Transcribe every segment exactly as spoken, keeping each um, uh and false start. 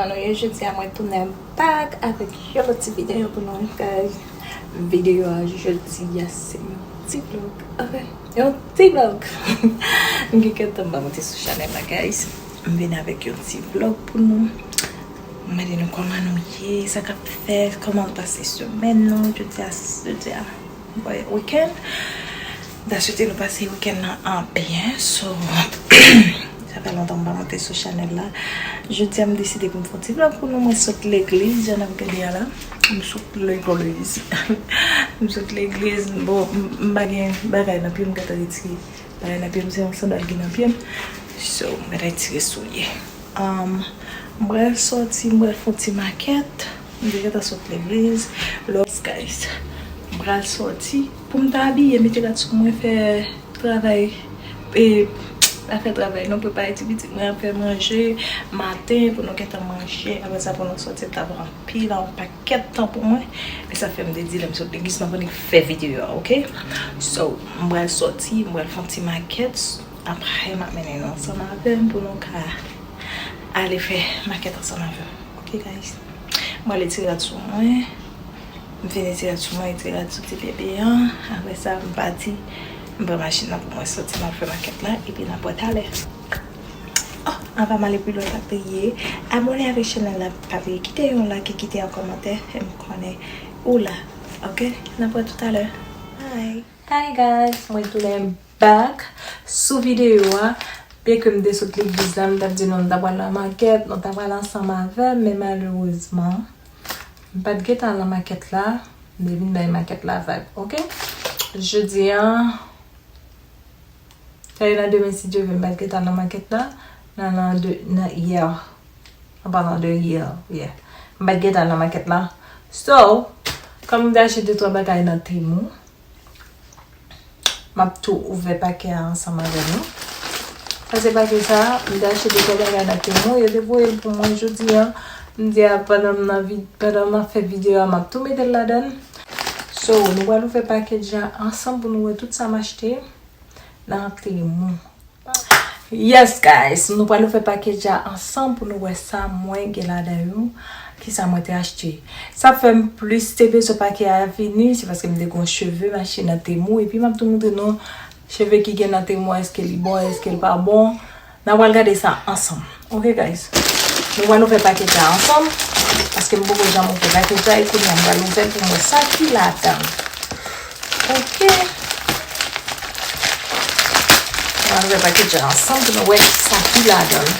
Nou ye, jodi a mwen tounen back avèk yon lòt ti videyo pou nou, guys. Videyo a jodi a se yon ti vlog. Ok, yon ti vlog. M gen kèk tan m pa monte sou chanèl la, guys. M vin avèk yon ti vlog pou nou. M mande nou kòman nou ye, sa k ap fèt, kòman nou pase semèn nou. Jodi a, jodi a, bon, weekend. M ta swete nou pase weekend nan an byen. So, sa fè lontan m pa monte sou chanèl la. Jodi a, m deside pou m fè yon ti vlog pou nou. Mwen sot legliz, jan n ap gade a la. M sot legliz. M sot legliz. Bon, m, m pa gen bagay nan pye m, m gentan retire bagay nan pye m, se yon sandal ki nan pye m. So, m gentan retire soulye. Um, m pral sòti, m pral fè yon ti makèt. M te gentan sot legliz. Lòs, guys. M pral sòti. Pou m ta abiye, mete rad sou mwen, fè travay. E, pa fè travay, non, prepare ti pitit mwen, fè manje maten pou nou gentan manje. Apre sa, pou nou sòti, l t ap anpil, yon pakèt tan pou mwen. E sa fè m te di, lè m sot legliz, m ap annik fè videyo a, ok? So, m pral sòti, m pral fè yon ti makèt. Apre, m ap mennen nou ansanm avè m pou nou ka ale fè makèt ansanm avè m. Ok, guys? Mwen ale ti rad sou mwen. M fini ti rad sou mwen, ti rad sou ti bebe an. Apre sa, m pati. M pran machin nan pou mwen sòti, m al fè makèt la, epi n ap wè talè. Oh, anvan m ale pi lwen, pa bliye abòne avèk chanèl la, pa bliye kite yon like, kite yon kòmantè, fè m konnen ou la. Ok? N ap wè toutalè. Bye. Hi guys, mwen tounen back sou videyo a. Byenke m te sot legliz la, m t ap di nou m ta pral nan makèt, nou ta pral ansanm avè m, men malerezman, m pa t gentan al nan makèt la. M te vin bay makèt la vag, ok? Jodi a, sa ye nan demen, si Dye vle, m pa t gentan al nan makèt la. Nan, nan, de, nan, yè. An palan de yè, yeah. M pa t gentan al nan makèt la. So, kòm m te achte de twa bagay nan Temu, m ap tou ouvè pakè a ansanm avè nou. Sa se pakè sa, m te achte de twa bagay nan Temu, yo te voye l pou mwen jodi a. M di a, pandan m nan vid-, pandan m ap fè videyo a, m ap tou mete l ladan l. So, nou pral ouvè pakè a ansanm pou nou wè tout sa m achte nan Temu. Yes, guys, nou pral ouvè pakè a ansanm pou nou wè sa mwen gen ladan yo, kisa mwen te achte. Sa fè m plis te bezwen pakè a vini, se paske m te gen yon cheve m achte nan Temu, epi m ap tou montre nou cheve ki gen nan Temu, èske li bon, èske li pa bon. N a pral gade sa ansanm. Ok, guys, nou pral ouvè pakè a ansanm, paske m poko janm ouvè pakè a, e kounye a m pral ouvè l pou m wè sa ki ladan l. Ok. N a ouvè pakè a ansanm pou nou wè sa ki ladan l.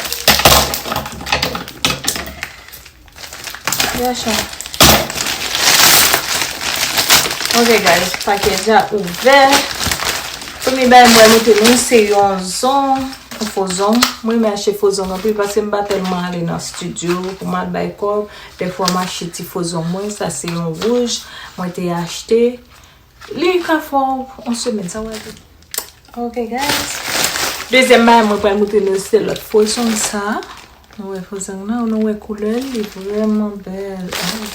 Yè chan. Ok, guys, pakè a ouvè. Premye bagay mwen montre nou se yon zong, yon fo zong. Mwen renmen achte fo zong anpil paske m pa tèlman ale nan estidyo pou m al bay kòb. Dèfwa m achte ti fo zong mwen, sa se yon wouj mwen te achte. Li ka fè w yon semèn, sa w a di. Ok, guys. Dezyèm bagay mwen pral montre nou se lòt fo zong sa. Nou wè fo zong nan, nou wè koulè l, li vrèman bèl. Oh,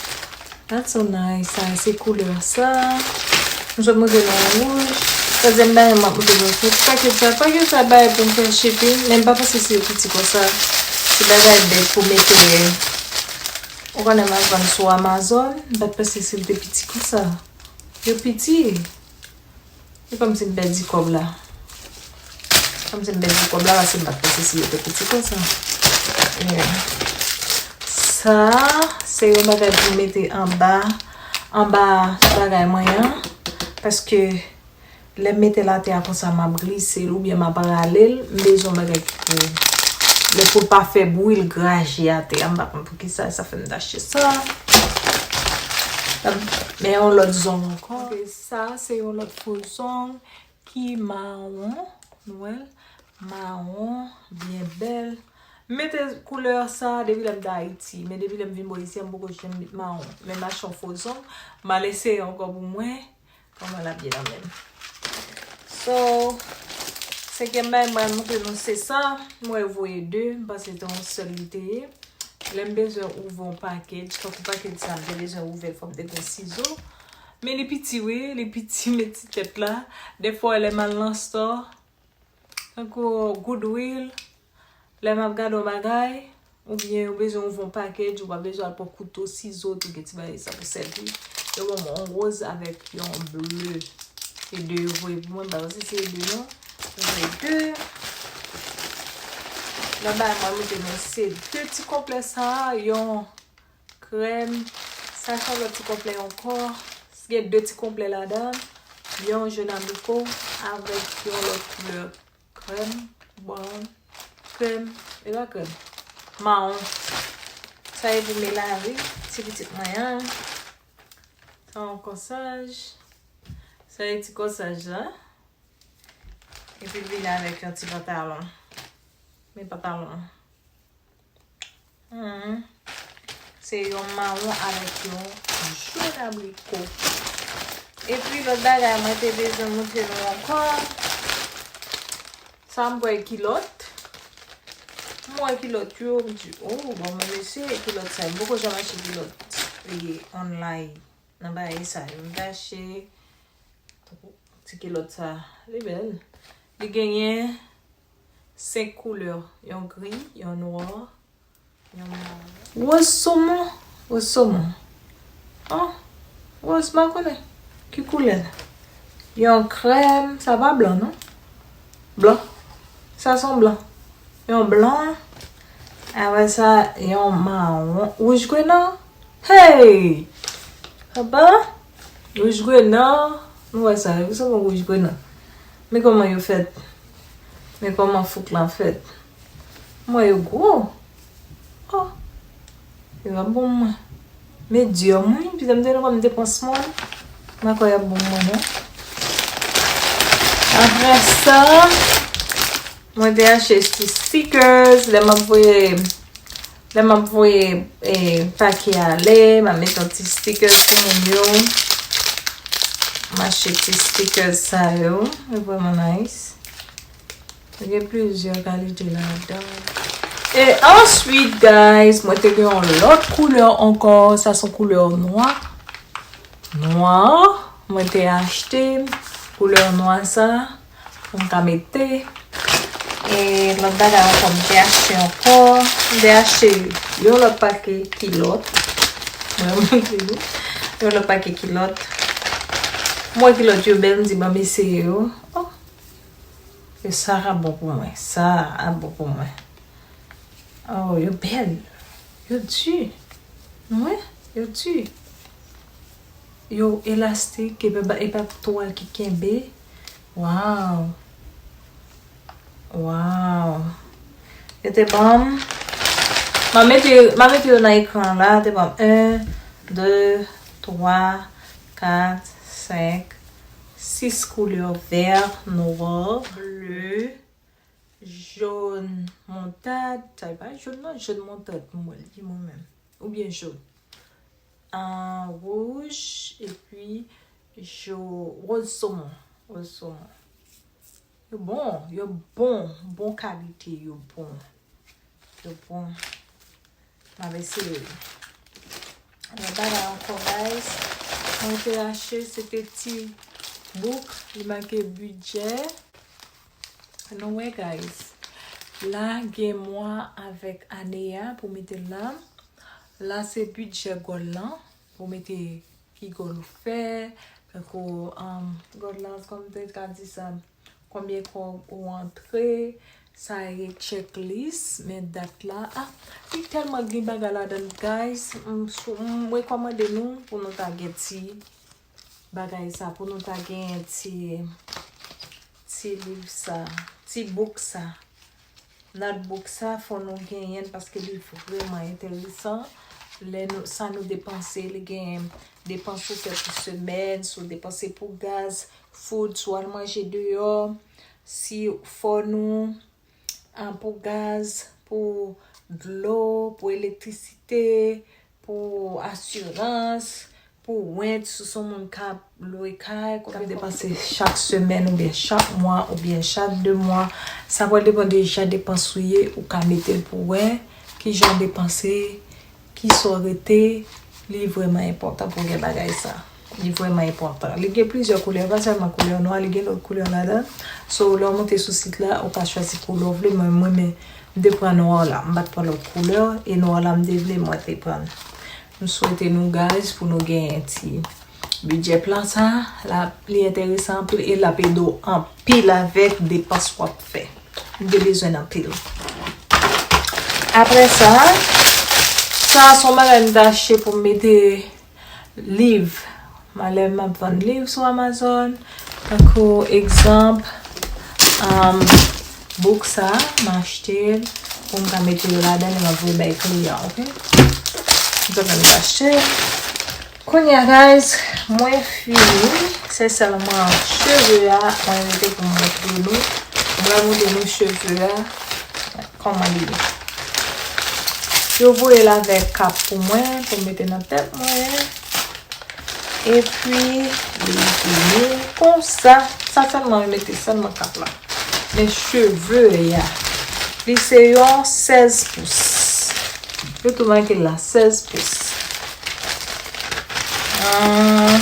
that's so nice. Sa se koulè sa. M sot montre nou wouj. Twazyèm bagay mwen montre nou se pakè sa. Pakè sa bay pou m fè shipping, men m pa panse se yo piti konsa. Se bagay bèt pou mete. Ou konnen m al vann sou Amazon, m pa t panse se yo te piti konsa. Yo piti. E kòmsi m pèdi kòb la. Kòmsi m pèdi kòb la, paske m pa t panse si yo te piti konsa. Yeah. Sa, se yon bagay pou m mete anba, anba bagay mwen an. Paske lè m mete l atè a konsa, m ap glise l oubyen m ap rale l. M bezwen yon bagay ki pou, men pou l pa fè bri, l graje atè a. M pa konn poukisa, sa fè m t achte sa. Men yon lòt zong ankò. Ok, sa, se yon lòt fo zong ki mawon. Nou wè l? Mawon, byen bèl. M mete koulè sa depi lè m t Ayiti. Men depi lè m vin bò isi a, m poko janm met mawon. Men m achte yon fo zong. M al eseye ankò pou m wè kòman l ap ye nan men m. So, senkyèm bagay m pral montre nou se sa. M wè yo voye de. M panse se yon sèl li te ye. Lè m bezwen ouvè yon package, tankou package sa, m te bezwen ouvè l, fò m te gen sizo. Men li piti wi, li piti, men ti tèt la. Dèfwa lè m al nan store, tankou Goodwill, lè m ap gade yon bagay, Oubyen ou bezwen ouvè yon package, ou pa bezwen al pran kouto, sizo, tout gen ti bagay sa pou sèvi. Yo ban mwen yon woz avèk yon ble. E de yo voye pou mwen, m pa panse se de non. Yo voye de. Lòt bagay mwen mete men se de ti konplè sa, yon krèm. Sa se yon lòt ti konplè ankò. Gen de ti konplè ladan. Yon jòn abriko avèk yon lòt koulè. Krèm, brown, krèm, e pa krèm, mawon. Sa e pou Melari, ti pitit mwen an. Sa yon kòsaj. Sa e ti kòsaj la. Epi l vini avèk yon ti pantalon. Men pantalon. Hmm. Se yon mawon avèk yon jòn abriko. Epi lòt bagay mwen te bezwen montre nou ankò. Sa m kwè kilòt. M wè kilòt yo, m di, oh, bon, mwen mesye, kilòt sa, m poko janm achte kilòt e online. Nan bagay sa yo, m te achte ti kilòt sa, li bèl. Li genyen senk koulè, yon gri, yon nwa, yon mawon. Woz somon, woz somon. Oh, woz, m pa konnen ki koulè l. Yon krèm, sa pa blan non. Blan. Sa se yon blan. Yon blan. Apre sa, yon mawon. Wouj grenan. Hey! Papa! Wouj grenan. Nou wè sa, yo se yon wouj grenan. Men kòman yo fèt. Men kòman fouk lan fèt. Mwen yo gwo. Oh! Yo ap bon mwen. Medyòm, wi. Pitit m te nan kòm te pran small. M pa kwè y ap bon mwen, non. Apre sa, mwen te achte ti stickers. Lè m ap voye, lè m ap voye, eh, pake ale, m ap mete yon ti stickers pou moun yo. M achte ti stickers sa yo. Yo vrèman nice. Gen plizyè kalite ladan. E answit, guys, mwen te gen yon lòt koulè ankò. Sa se yon koulè nwa. Nwa. Mwen te achte koulè nwa sa pou m ka mete. E lòt bagay ankò, m te achte ankò. M te achte yon lòt pake kilòt. Mwen montre nou. Yon lòt pake kilòt. Mwen kilòt yo bèl, m di, "Ban m eseye yo." Oh. E sa a bon pou mwen. Sa a bon pou mwen. Oh, yo bèl. Yo di. Wi, yo di. Yo elastik, e pa, e pa twal ki kenbe. Waw. Waw. Yo te ban m. M a mete, m a mete yo nan ekran la. Te ban m en, de, twa, kat, senk, sis koulè, vè, nwa, ble, jòn montad. Sa e pa jòn non, jòn montad pou mwen, li mwen menm. Oubyen jòn. Ah, wouj, epi jo-, woz somon. Woz somon. Yo bon, yo bon, bon kalite, yo bon. Yo bon. M ap eseye. Yon bagay ankò, guys. Mwen te achte, se te ti bouk, li make bidjè. Nou wè, guys. La, gen mwa avèk ane a pou mete l la. La, se bidjè gòl lan. Pou mete ki gòl ou fè, tankou, um, gòl lan, kòm te ka di sa, konbyen kòb ou antre, sa e checklist, men dat la, ah, li tèlman gen bagay ladan l, guys, m sou, m rekòmande nou pou nou ta gen ti bagay sa, pou nou ta gen ti, ti liv sa, ti bouk sa. Notebook sa, fò nou genyen l paske li vrèman enteresan. Lè nou, sa nou depanse, li gen depans ou fè pou semèn, si w depanse pou gaz, food, si w al manje deyò, si fò nou, ah, pou gaz, pou dlo, pou elektrisite, pou asirans, pou rent, si w se yon moun k ap lwe kay, konbyen depanse chak semèn oubyen chak mwa oubyen chak de mwa. Sa pral depann de jan depans ou ye, ou ka mete l pou wè kijan w depanse, kisa w rete, li vrèman enpòtan pou w gen bagay sa. Li vrèman enpòtan. Li gen plizyè koulè, pa sèlman koulè nwa, li gen lòt koulè ladan. So, lè w monte sou sit la, ou ka chwazi koulè w vle. Mwen, mwen, men, m te pran nwa la. M pa t pran lòt koulè. E nwa la m te vle, mwen te pran. M swete nou, guys, pou nou genyen ti bidjè plan sa. L ap, li enteresan anpil e l ap ede w anpil avèk depans w ap fè. M te bezwen l anpil. Apre sa, sa a se yon bagay m te achte pou m mete liv. Malè m ap vann liv sou Amazon. Tankou egzanp, um, bouk sa, m achte l pou m ka mete yo ladan e m ap voye bay kliyan, oke? M te konn achte. Kounye a, guys, mwen fini. Se sèlman cheve a mwen rete pou m montre nou. Mwen montre nou cheve a kòman li ye. Yo voye l avèk kap pou mwen, pou m mete nan tèt mwen. Epi, li vini konsa. Sa sèlman, yo mete sèlman kap la. Men cheve a, li se yon sèz pous. Yo tou make l la, sèz pous. Ah,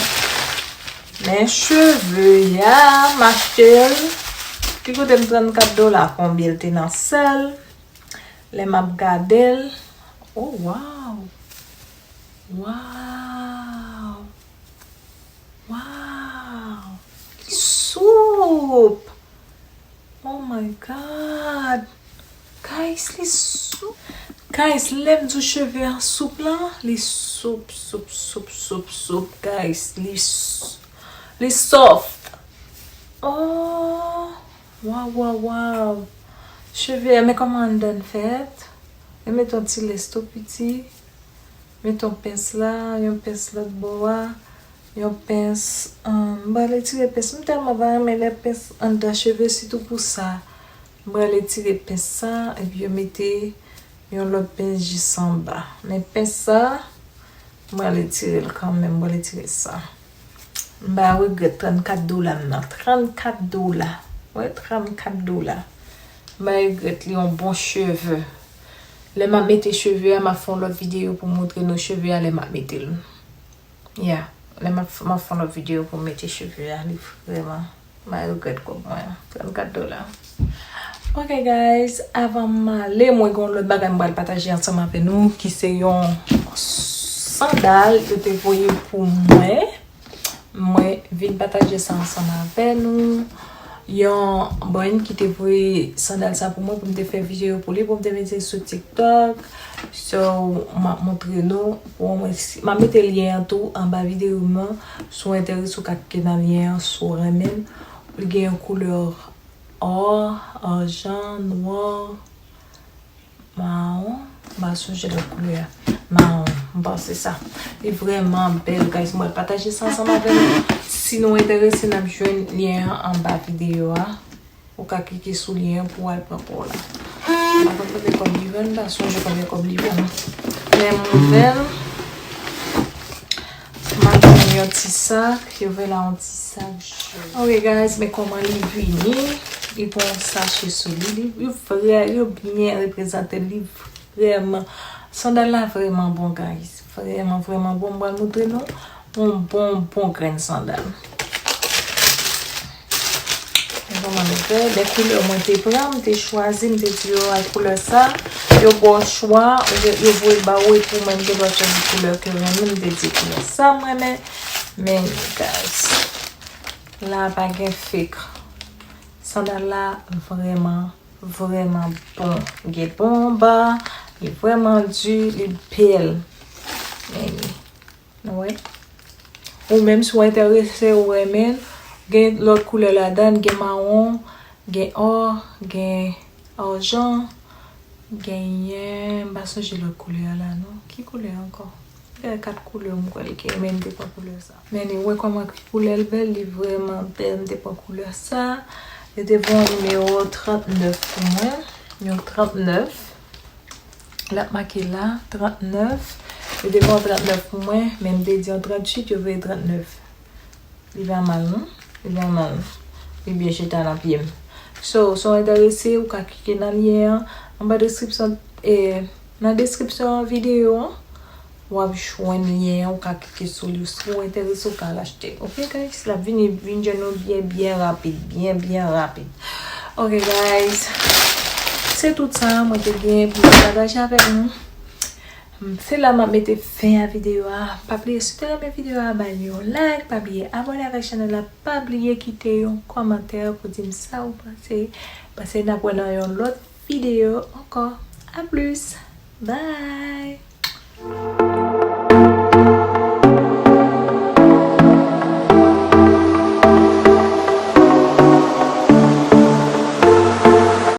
men cheve a, m achte l. Li koute m trannkat dola, konbyen l te nan sèl. Lè m ap gade l, oh, wow! Wow! Wow! Li soup! Oh my God! Guys, li soup! Guys, lè m di w cheve a soup la, li soup, soup, soup, soup, soup, guys, li s-, li soft! Oh! Waw, waw, waw. Cheve a, men kòman anndan fèt. Yo met yon ti lès tou piti. Met yon pens la, yon pens lòt bò a. Yon pens, um, m pral retire pens. M tèlman pa renmen lè pens anndan cheve, sitou pou sa. M pral retire pens sa, epi yo mete yon lòt pens jis anba. Men pens sa, m pral retire l kanmenm, m pral retire sa. M pa regrèt trannkat dola m nan. Trannkat dola. Wi, trannkat dola. M pa regrèt li yon bon cheve. Lè m ap mete cheve a, m ap fè yon lòt videyo pou montre nou cheve a lè m ap mete l. Ya, lè m ap, m ap fè yon lòt videyo pou mete cheve a. Li vrèman, m pa regrèt kòb mwen an. Trannkat dola. Ok, guys, avan m ale, mwen gen yon lòt bagay m pral pataje ansanm avè nou, ki se yon sandal yo te voye pou mwen. Mwen vin pataje sa ansanm avè nou. Yon brand ki te voye sandal sa pou mwen, pou m te fè videyo pou li, pou m te mete sou TikTok. So, m ap montre nou. Pou mwen, si, m ap mete lyen an tou anba videyo m nan. Si w enterese, w ka klike nan lyen an, si w renmen l. Li gen yon koulè or, ajan, nwa, mawon. M pa sonje lòt koulè a. Mawon, m panse sa. Li vrèman bèl, guys. Mwen pataje sa ansanm avè nou. Si nou enterese, n ap jwenn lyen an anba videyo a. Ou ka klike sou lyen an pou w al pran pa w la. M pa konn konbyen kòb li vann, m pa sonje konbyen kòb li vann. Men m ouvè l. M ap jwenn yon ti sak, yo voye la yon ti sak jòn. Ok, guys, men kòman li vini. Li gon yon sache sou li. Li, li vrè, yo byen reprezante l. Li vrèman, sandal la vrèman bon, guys. Vrèman, vrèman bon. M pral montre nou yon bon, bon grenn sandal. Men kòman nou fè? Men koulè mwen te pran, m te chwazi, m te di yo al koulè sa. Yo ba w chwa, ou gen, yo voye l ba ou, epi ou menm gen dwa chwazi koulè ke w renmen. M te di koulè sa m renmen. Men, guys, la pa gen fake. Sandal la vrèman, vrèman bon. Gen bon anba, li vrèman di, li bèl. Men, nou wè. Ou menm si w enterese, ou renmen l, gen lòt koulè ladan, gen mawon, gen or, gen ajan, genyen, m pa sonje lòt koulè a la non. Ki koulè ankò? Gen kat koulè m kwè li gen, men m te pran koulè sa. Men anyway, kòman ki koulè l bèl, li vrèman bèl, m te pran koulè sa. Yo te voye yon nimewo trannèf pou mwen. Yon trannèf. L ap make la, trannèf. Yo te voye yon trannèf pou mwen, men m te di yon tranntuit, yo voye trannèf. Li pa mal, non? Li pa mal. Li byen chita nan pye m. So, si w enterese, ou ka klike nan lyen an anba deskripsyon, e, nan deskripsyon videyo an. w ap jwenn lyen an, ou ka klike sou li. Si w enterese, ou ka al achte. Ok, guys? L ap vini, vin jwenn nou byen, byen rapid. Byen, byen rapid. Ok, guys. Se tout sa mwen te gen pou mwen pataje avèk nou. Se la m ap mete fen a videyo a. Pa bliye, si w te renmen videyo a, ba li yon like. Pa bliye abòne avèk chanèl la. Pa bliye kite yon kòmantè pou di m sa ou panse. Paske n ap wè nan yon lòt videyo ankò. A plis. Bye.